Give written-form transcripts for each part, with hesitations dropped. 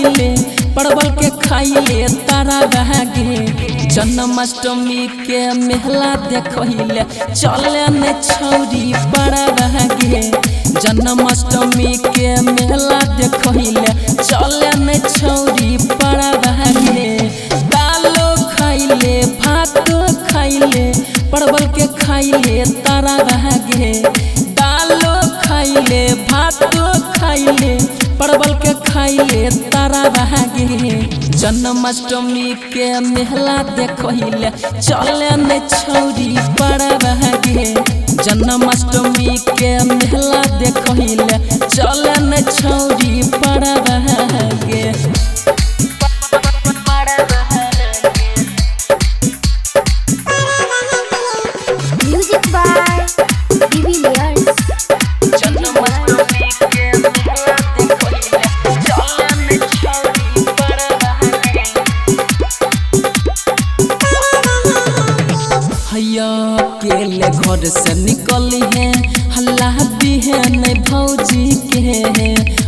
खैले परवल के खैले तारा बहागे। जन्माष्टमी के मेला देखैले चले न छौरी बड़ा बहागे। जन्माष्टमी के मेला देखैले चले न छौरी बड़ा बहागे। दालो खैले भात खैले परवल के खैले तारा बहागे। दालो खैले भात खैले परवल के खैले तारा बहागे। जन्माष्टमी के मेला देखैले चले न छौरी बड़ा बहागे। जन्माष्टमी के मेला देखैले चले न छौरी बड़ा बहागे। Music by De Villiers. Janmashtami के मेला देखैले चले न छौरी बड़ा बहागे। हैया अकेले घर से निकली है हल्ला दी है नहीं भौजी के।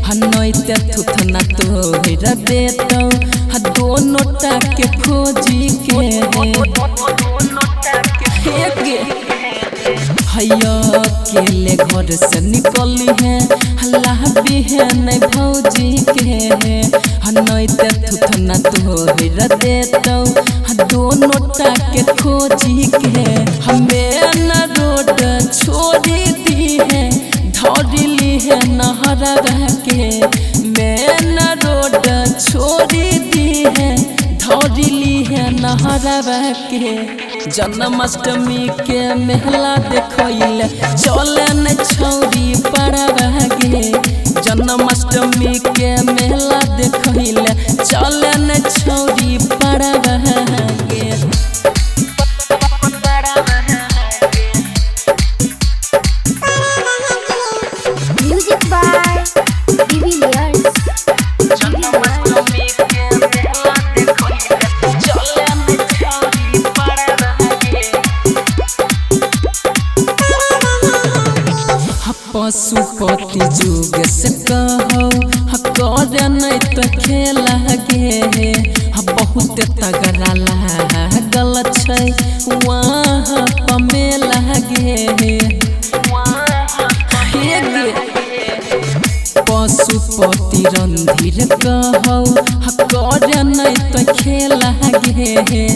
हनई ते थुथना तोहर देतौ ह दोनों टा के खोजी के। हैया अकेले घर से निकली है हल्ला दी है नहीं भौजी के। हनई ते थुथना तोहर देतौ ह दोनों टा के खोजी के। हमें न रोड छोड़ी दी है धरी ली है नहरा के। मैं न रोड छोड़ी दी है धरी ली है नहरा के। जन्माष्टमी के मेला देखैले चले न छौरी बड़ा बहागे। जन्माष्टमी के मेला देखैले चले न छौरी बड़ा बहागे। Music by De Villiers. Janmashtami के मेला देखैले चले न छौरी बड़ा बहागे। पशुपति जुग से कहो करे नहीं तो खेला गे। बहुत तगड़ा लागल छै वहाँ पर मेला गे। पशुपति रणधीर कहो करे नहीं तो खेला गे।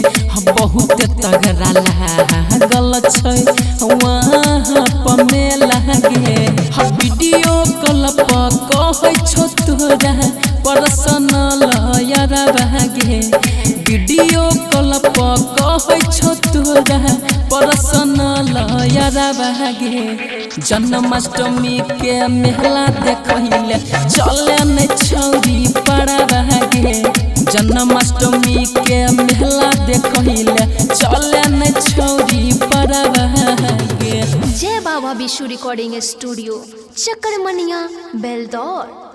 बहुत तगड़ा लागल छै वहाँ पर मेला गे। वीडियो कॉल पर कहै छौ तोरा पर्सनल यारा बहागे। वीडियो कॉल पर कहै छौ तोरा पर्सनल यारा बहागे। जन्माष्टमी के मेला देखैले चले न छौरी बड़ा बहागे। जन्माष्टमी के मेला देखैले चले न छौरी बड़ा बहागे। जय बाबा विशु रिकॉर्डिंग स्टूडियो, चकरमनिया, बेलदौर।